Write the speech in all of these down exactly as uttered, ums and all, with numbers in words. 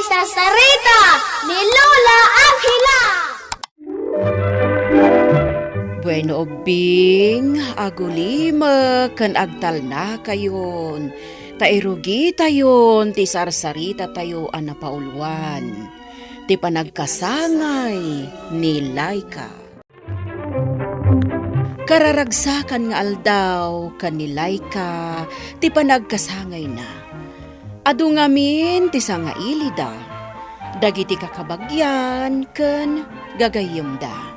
Sarsarita ni Lola Angela. Bueno, ubbing, agulimek ken agtalnakayon, ta irugitayon ti sarsaritatayo a napauluan, ti panagkasangay ni Laika. Kararagsakan nga aldaw ken ni Laika ti panagkasangayna. Adu ngamin ti sangailida, dagiti kakabagian ken gagayyemda.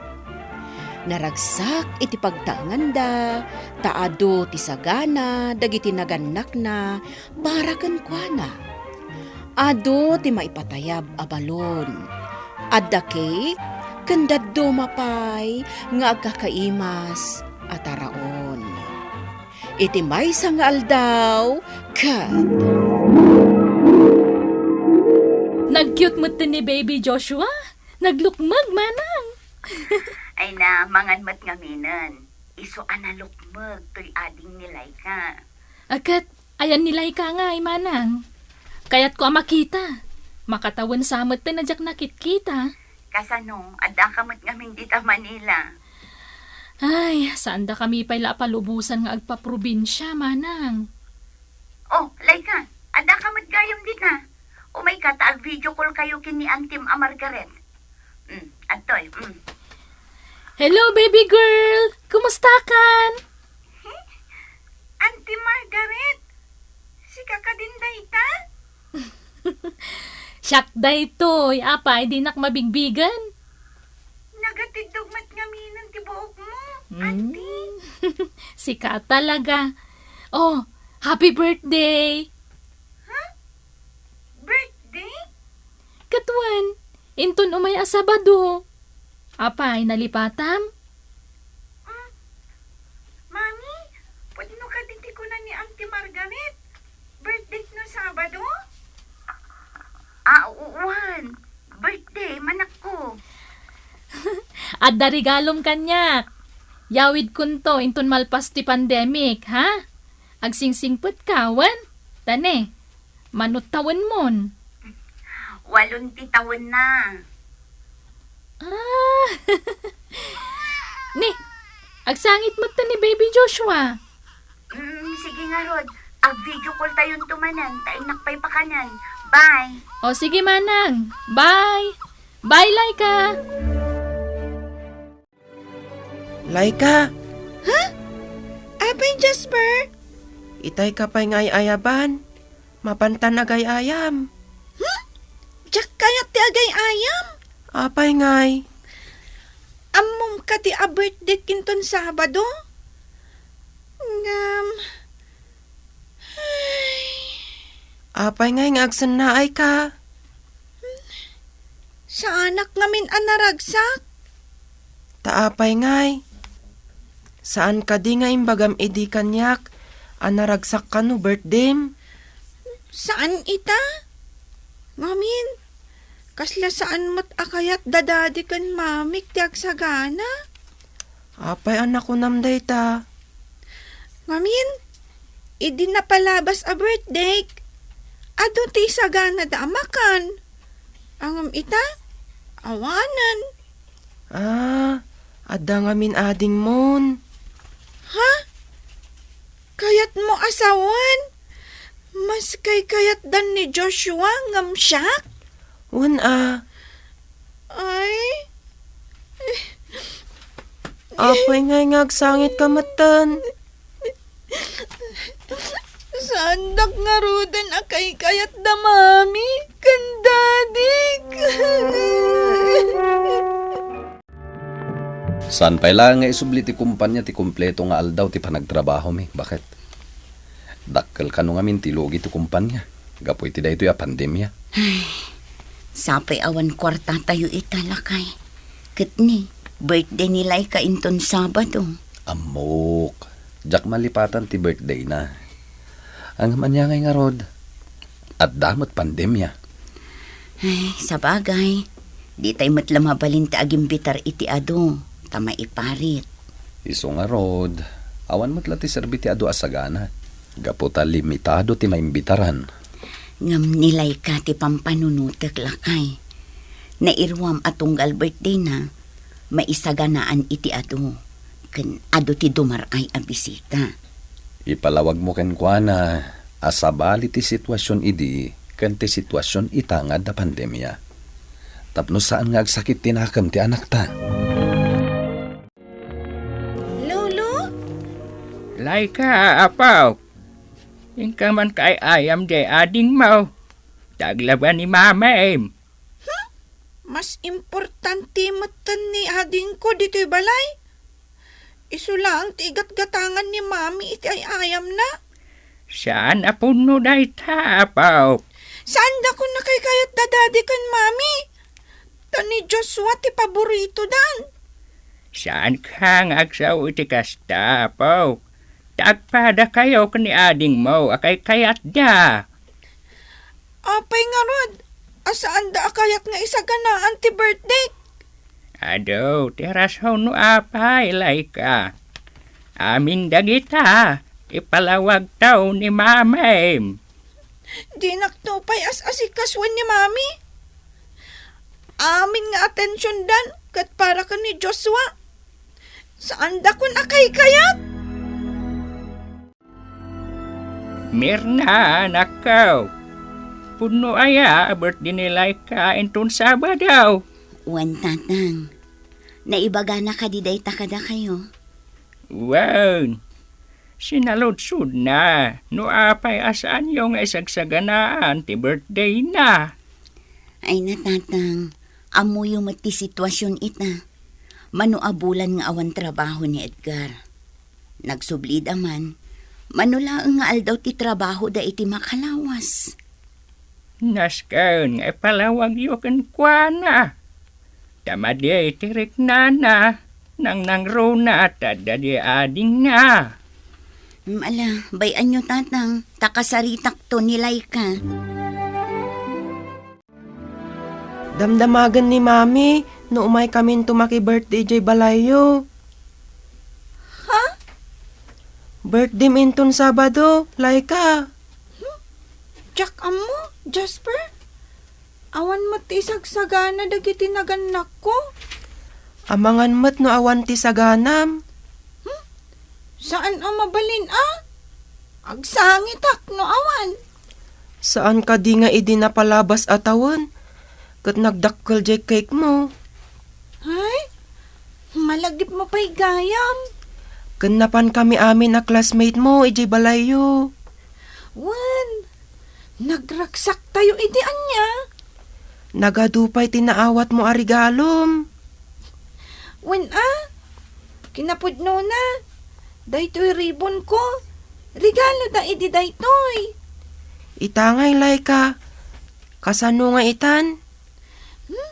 Naragsak iti pagtaenganda, ta adu ti sagana dagiti nagannakna para kenkuana. Adu ti maipatayab a balon. Adda cake ken dadduma pay nga agkakaimas a taraon. Iti maysa nga aldaw, ket nag-cute met ni Baby Joshua. Naglukmeg, manang. Ay na, mangan met ngaminen. Isu a nalukmeg toy ading ni Laika. Aket, ayan ni Laika ngay, manang. Kayatko a makita. Makatawen sa met ti a diak nakitkita. Kasano, addaka met ngamin dita Manila? Ay, saandakami pay la a palubosan nga agpaprobinsia, manang. Oh, Laika, addaka met gayam dita. Umayka ta ag-video call kayo ken ni Antim a Margaret. Mm, adtoy, mm. Hello, baby girl! Kumustakan? Auntie Margaret, sika kadin dayta? Siak daytoy, apay, dinak mabigbigen? Nagatiddog met ngaminen ti buokmo, Mm. Auntie. Sika talaga. Oh, happy birthday! Ha? Birthday? Ket wen, inton umay a Sabado. Apay, nalipatam? Mm. Mami, pudno kadi ti kuna ni Auntie Margaret? Birthday no Sabado? Ah, wen. Birthday, manakko. Adda regalom kaniak. Yawidkonto inton malpas ti pandemic, ha? Agsingsingpetka, wen? Tane, mano tawenmon? Walon ti tawenna. Ah. Ni, agsangit met ni Baby Joshua. Mm, sige ngarud. Ag-video call tayonto manen, ta innak pay pakanen. Bye. O, sige, manang. Bye. Bye, Laika. Laika! Ha? Apay, Jasper? Itayka pay nga ay-ayaban. Mapantan agay-ayam. Hmm? Diak kayat ti agay-ayam? Apay ngay? Ammom kadi a birthday kinton Sabado? Ngem, ay. Apay ngay nga agsennaayka? Saanak ngamin a naragsak. Ta apay ngay? Saan kadi nga imbagam idi kaniak a naragsak kano birthdayem? Saan ita? Ngamin, kasla saan met a kayat da daddy ken mamik ti agsagana? Apay a nakunam dayta? Ngamin, idi napalabas a birthday, adu ti sagana da a makan. Ngem ita, awanen. Ah, adda ngamin adingmon. Ha? Kayatmo a sawen? Maskay kayatdan ni Joshua ngem siak? Wen a. Ay. Apay ngay nga agsangitka metten? Saandak ngaruden a kaykayat da mami ken dadik. Saan pay laeng nga isubli ti kumpania ti kompleto nga aldaw ti panagtrabahomi, baket? Dakkel kano ngamin ti lugi ti kumpania gapu iti daytoy a pandemia. Ay, sapay awan kuartatayo ita, lakay. Ket ni, birthday ni Laika inton Sabado. Ammok, diak malipatan ti birthdayna. Ngem ania ngay ngarud, adda met pandemia. Ay, sabagay, ditay met la mabalin ti agimbitar iti adu, ta maiparit. Isu ngarud, awan met la ti serbi ti adu a sagana, gapu ta limitado ti maimbitaran. Ngem ni Laika ti pampanunotek, lakay. Nairuam a tunggal birthday na, maisaganaan iti adu, ken adu ti dumar-ay a bisita. Ipalawagmo kenkuana a sabali ti situasion idi ken ti situasion ita nga adda pandemia. Tapno saan nga agsakit ti nakem ti anakta. Lolo? Laika, apo. Inka man kaay-ayam diay adingmo. Ta aglaba ni mamaem. Hmm? Mas importante metten ni adingko ditoy balay. Isu laeng ti igatgatangan ni mami iti ay-ayamna. Saan a punno dayta, apo. Saandakon a kaykayat da dadi ken mami. Ta ni Joshua ti paboritodan. Saanka nga agsao iti kasta, apo. Ta agpadakayo ken ni adingmo a kaykayatda. Apay ngarud, a saanda a kayat nga isaganaan ti birthday? Adu ti rason no apay, Laika. Amin dagita, ipalawagtaw ni mamaem. Dinak to pay as-asikasuen ni mami. Amin nga atensiondan ket para ken ni Joshua. Saandakon a kaykayat. Mirna, anakko. Punno aya a birthday ni Laika inton Sabado? Wen, Tatang. Naibagana kadi dayta kadakayo? Wen. Sinaludsodna no apay a saanyo nga isagsaganaan ti birthday na. Ay na, Tatang. Ammoyo met ti situasion ita. Mano a bulan nga awan trabaho ni Edgar. Nagsubli da man, mano laeng nga aldaw ti trabaho da iti makalawas. Nasken nga ipalawagyo kenkuana. Ta madi ti riknana, nangnangruna ta adda di adingna. Mm, ala, bay-anyo, Tatang, ta kasaritakto ni Laika. Damdamagen ni Mami no umaykaminto maki-birthday idiay balayyo. Ha? Birthdayem inton Sabado, Laika. Hmm? Diak ammo, Jasper. Awan met ti isagsagana dagiti nagannakko. Amangan met no awan ti saganam. Hmm? Saan a mabalin a? Agsangitak no awan. Saan kadi nga idi napalabas a tawen, ket nagdakkel diay cake mo? Ay, malagipmo pay gayam. Ken napankami amin a classmate mo idiay balayyo. Wen, nagragsaktayo idi ania? Nagadu pay ti naawatmo a regalom. Wen a, kinapudnona, daytoy ribbonko. Regaloda idi daytoy. Ita ngay, Laika. Kasano nga itan? Hmm?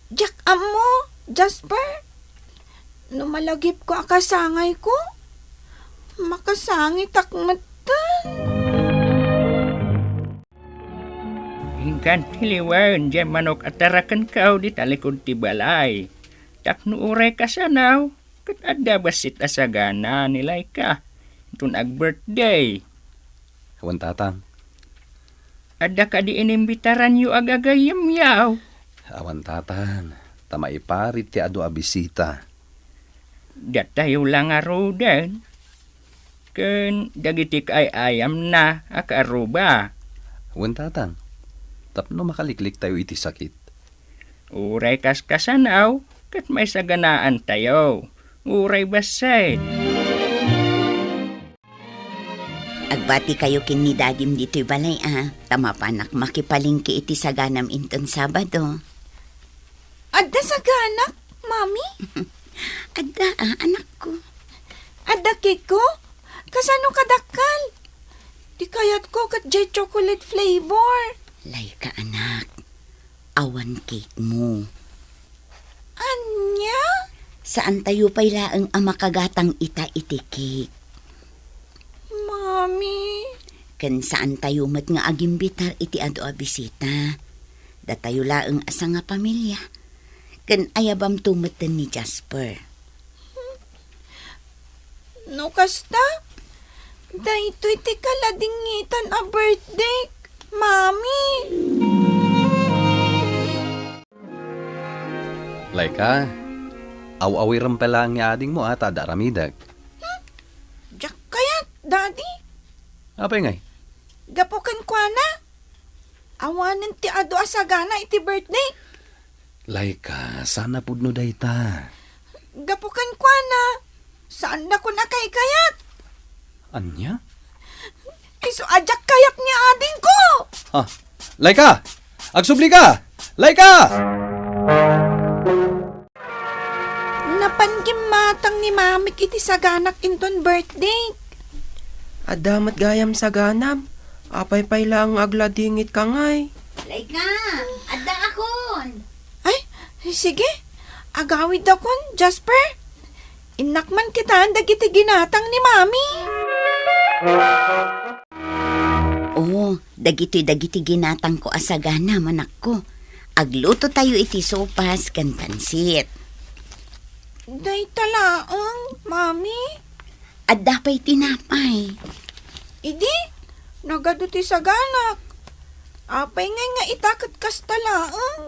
Diak ammo, Jasper. No malagipko a kasangayko, makasangitak metten. Inkan ti liwen diay manok a tarakenko di talikod ti balay. Tapno uray kasano, ket adda bassit a sagana ni Laika inton ag-birthday. Awan, Tatang. Adda kadi inimbitaranyo a gagayyemyo? Awan, Tatang. Ta maiparit ti adu a bisita. Datayo la ngaruden. Ken dagiti kaay-ayamna a kaarruba. Wen, Tatang. Tapno makalikliktayo iti sakit. Uray kaskasano, ket maisaganaantayo. Uray bassit. Agbatikayo ken ni Dadim ditoy balay a, ta mapanak makipalengke iti saganam inton Sabado. Adda saganak, Mami? Adda a, anakko. Adda cake-ko? Kasano kadakkel? Ti kayatko ket diay chocolate flavor. Laika, anak. Awan cake mo. Ania? Saantayo pay laeng a makagatang ita iti cake. Mami. Ken saantayo met nga agimbitar iti adu a bisita. Datayo laeng a sangapamilia. Ken ayabamto metten ni Jasper. No kasta, daytoy ti kaladingitan a birthday. Mami! Laika, aw-awirem pay laeng ni adingmo a ta adda aramidek. Diak kayat, Daddy. Apay ngay? Gapu kenkuana, awanen ti adu a sagana iti birthday. Laika, saan a pudno dayta. Gapu kenkuana, saandakon a kaykayat. Ania? Isu a diak kayat ni adingko! Ah, Laika! Agsubli ka! Laika! Napan gimmatang ni Mamik iti saganak inton birthday. Adda met gayam saganam. Apay pay laeng nga agladingit ka ngay? Laika, adda akon. Ay, sige. Agawid akon, Jasper. Innak man kitan dagiti ginatang ni Mami. Oo, dagitoy dagiti ginatangko a sagana, manakko. Agluto tayo iti sopas ken pansit. Dayta laeng, Mami. Adda pay tinapay. Idi, nagadu ti saganak. Apay ngay nga ita ket kasta laeng?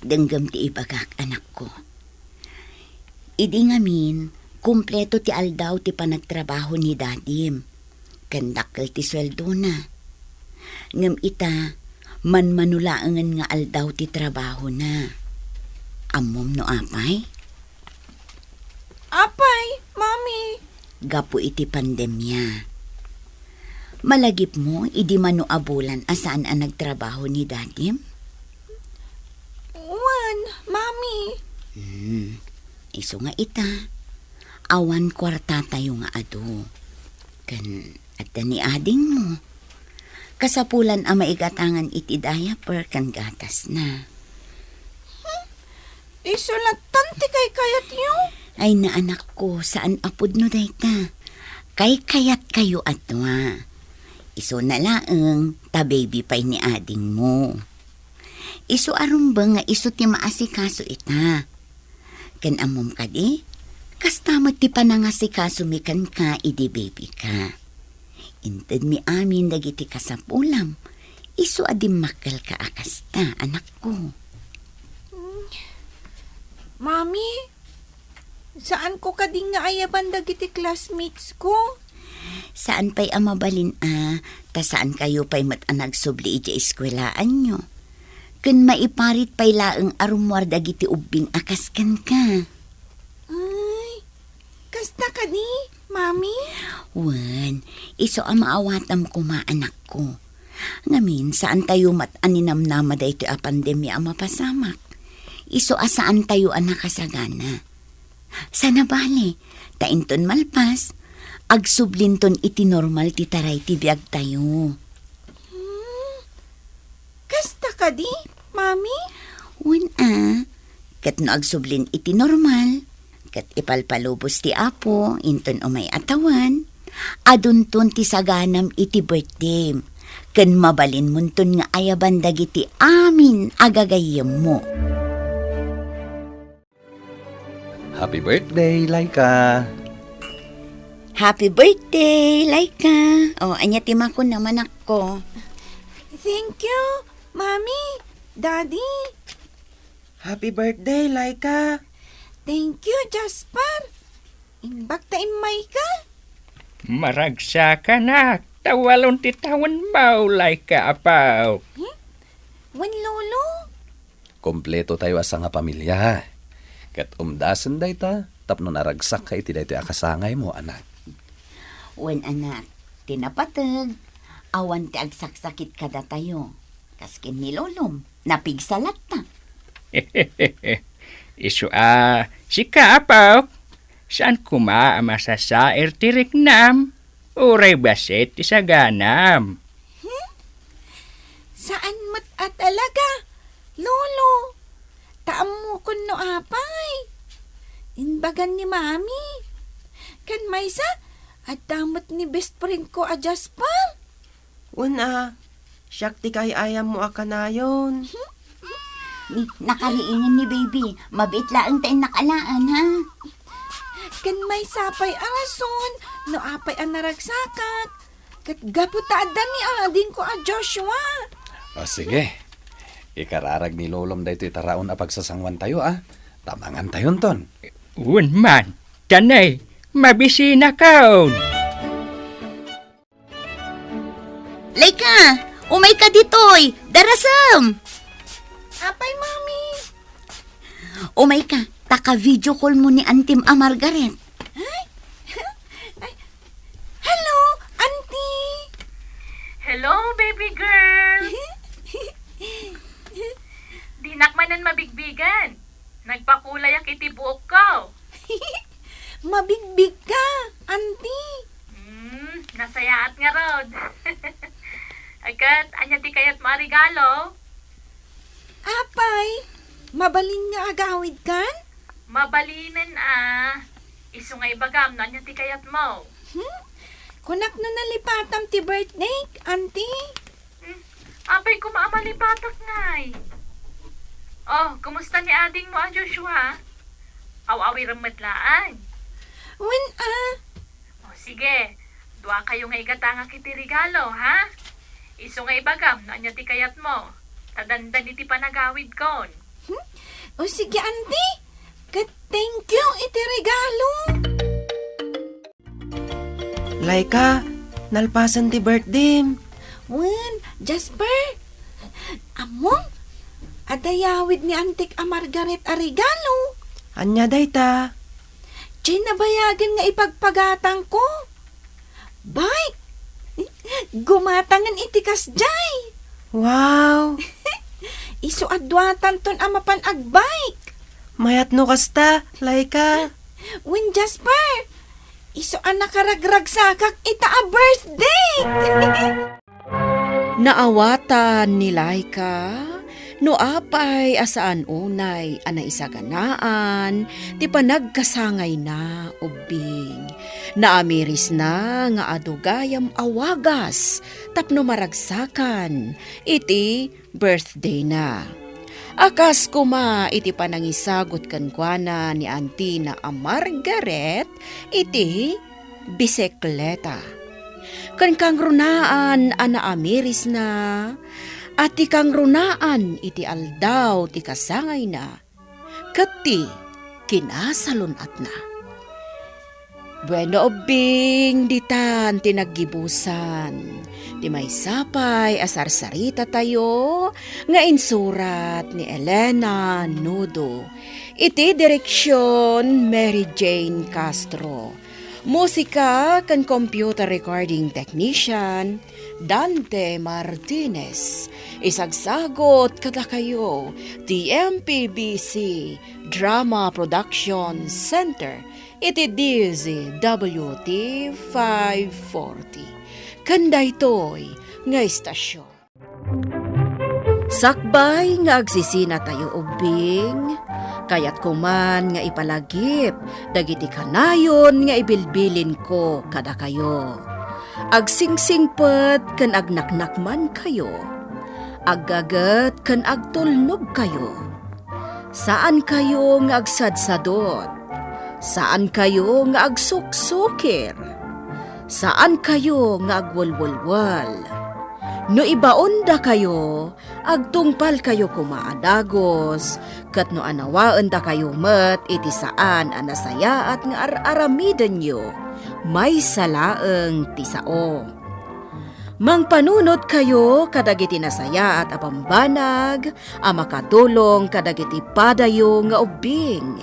Denggem ti ibagak, anakko. Idi ngamin, kompleto ti aldaw ti panagtrabaho ni dadim, ken dakkel ti sueldona. Ngem ita, manmano laengen nga aldaw ti trabahona. Ammom no apay? Apay, Mami? Gapu iti pandemia. Malagipmo idi mano a bulan a saan a nagtrabaho ni dadim? Wen, Mami. Hmm, isu nga ita, awan kuartatayo nga adu. Ken adda ni adingmo. Kasapulan a maigatangan iti diaper ken gatasna. Hmm? Isu lattan ti kaykayatyo? Ay, anakko, saan a pudno dayta. Kaykayatkayo a dua. Isuna laeng ta baby pay ni adingmo. Isu a rumbeng nga isu ti maasikaso ita. Ken ammom kadi, kasta met ti panangasikasomi kenka idi baby ka. Intedmi amin dagiti kasapulam, isu a dimmakkelka a kasta, anakko. Mm. Mami, saanko kadi nga ayaban dagiti classmates ko? Saan pay a mabalin a, ta saankayo pay met a nagsubli idiay eskuelaanyo. Ken maiparit pay laeng a rummuar dagiti ubbing a kas kenka. Ay, kasta kadi, Mami? Wen, isu a maawatam koma, anakko. Ngamin, saantayo met a ninamnama daytoy a pandemia a mapasamak. Isu a saantayo a nakasagana. Sana bale, ta inton malpas, agsublinton iti normal ti taray ti biagtayo. Hmm, kasta kadi, Mami? Wen a, ket no agsublin iti normal, ket ipalpalubos ti Apo inton umay a tawen, adunton ti saganam iti birthdayem, ken mabalinmonton nga ayaban dagiti amin a gagayyemmo. Happy birthday, Laika! Happy birthday, Laika! O, ania ti makunam, anakko? Thank you, Mami, Daddy. Happy birthday, Laika! Thank you, Jasper. Imbag ta immayka. Maragsakanak, ta walon ti tawenmo, Laika, apo. Hmm? Wen, Lolo? Kompleto tayo a sangapamilia. Ket umdasen dayta tapno naragsakka iti daytoy a kasangaymo, anak. Wen, anak, ti napateg, awan ti agsaksakit kadatayo. Kas ken ni Lolom, napigsa latta. Isu a, sika, apo, saan koma a masasair ti riknam. Uray bassit ti saganam. Hmm? Saan met a talaga, Lolo. Ta ammokon no apay. Imbagan ni Mami. Ken maysa, adda met ni best friend ko a Jasper. Wen a, siak ti kaay-ayammo a kanayon. Ni, nakariingen ni baby, mabiit laeng ta innak alaen, ha? Ken maysa pay a rason, no apay a naragsakak, Ket gapu ta adda ni adingko a Joshua. O, sige. Ikararag ni Lolom daytoy taraon a pagsasanguantayo, a. Ta mangantayonton. Wen man, ta ne, mabisinakon. Laika, umayka ditoy, darasem. Apay, Mami? Umayka, ta ka-video call mo ni antim a Margaret. Ay? Ay. Hello, Auntie! Hello, baby girl! Dinak manen mabigbigen. Nagpakulayak iti buokko. Mabigbigka, Auntie! Hmm, nasayaat ngarud. Ket, ania ti kayatmo a regalo? Apay, mabalin nga agawidkan? Mabalinen a. Isu nga ibagam no ania ti kayatmo. Hmm? Kunak no nalipatam ti birthday, Auntie? Hmm, apay koma a malipatak ngay. Oh, kumusta ni adingmo a Joshua? Aw-awirem met laeng. Wen a. O, sige. Duakayo nga igatangak iti regalo, ha? Isu nga ibagam no ania ti kayatmo. Ta dandan iti panagawidkon. Hmm? O, sige, Auntie. Ket thank you iti regalo. Laika, nalpasen ti birthdayem. Wen, Jasper. Ammom, adda yawid ni Antik a Margaret a regalo. Ania dayta? Diay nabayagen nga ipagpagatangko. Bike! Gumatangen iti kasdiay. Wow! Isu a duatanton a mapan agbike. Mayat no kasta, Laika. Wen, Jasper, isu a nakaragragsakak ita a birthday. Naawatan ni Laika no apay a saan unay a naisaganaan ti panagkasangayna ubbing. Naamirisna nga adu gayam a wagas tapno maragsakan iti birthdayna. A kas koma iti panangisagut kenkuana ni Antina a Margaret iti bisekleta. Ken kangrunaan a naamirisna a ti kangrunaan iti aldaw ti kasangayna ket ti kinasalun-atna. Bueno, ubbing, ditan ti naggibusan ti maysa pay a sarsaritatayo nga insurat ni Elena Nudo. Iti direksion, Mary Jane Castro. Musika ken computer recording technician, Dante Martinez. Isagsagut kadakayo ti M P B C Drama Production Center iti D Z W T five forty. Ken daytoy nga istasyon. Sakbay nga agsisinatayo ubbing, kayatko man nga ipalagip dagiti kanayon nga ibilbilinko kadakayo. Agsingsingpet ken agnaknakmankayo. Aggaget ken agtulnogkayo. Saankayo nga agsadsadot. Saankayo nga agsuksukir. Saankayo nga agwelwelwel. No ibaondakayo, agtungpalkayo koma a dagus, ket no anawaendakayo met iti saan a nasayaat nga ar-aramidenyo, maysa laeng ti sao. Mangpanunotkayo kadagiti nasayaat a bambanag a makadulong kadagiti padayo nga ubbing.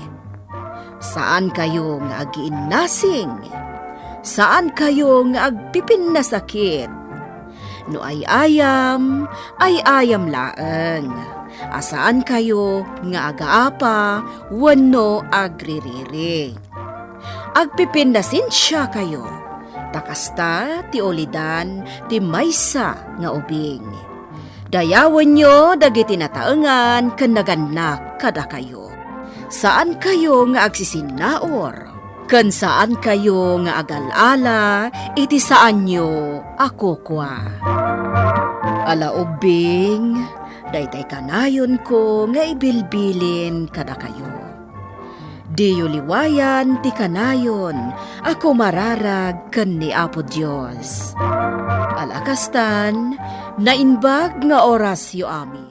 Saankayo nga agiinnasing. Saankayo nga agpipinnasakit. No ay-ayam, ay-ayam laeng. A saankayo nga agaapa wenno agririri. Agpipinnasensiakayo, ta kasta ti ulidan ti maysa nga ubing. Dayawenyo dagiti nataengan ken nagannak kadakayo. Saankayo nga agsisinnaur, ken saankayo nga agal-ala iti saanyo a kukua. Ala ubbing, daytay kanayonko nga ibilbilin kadakayo. Diyo liwayan ti kanayon a kumararag ken ni Apo Dios. Kastan, naimbag nga orasyo amin.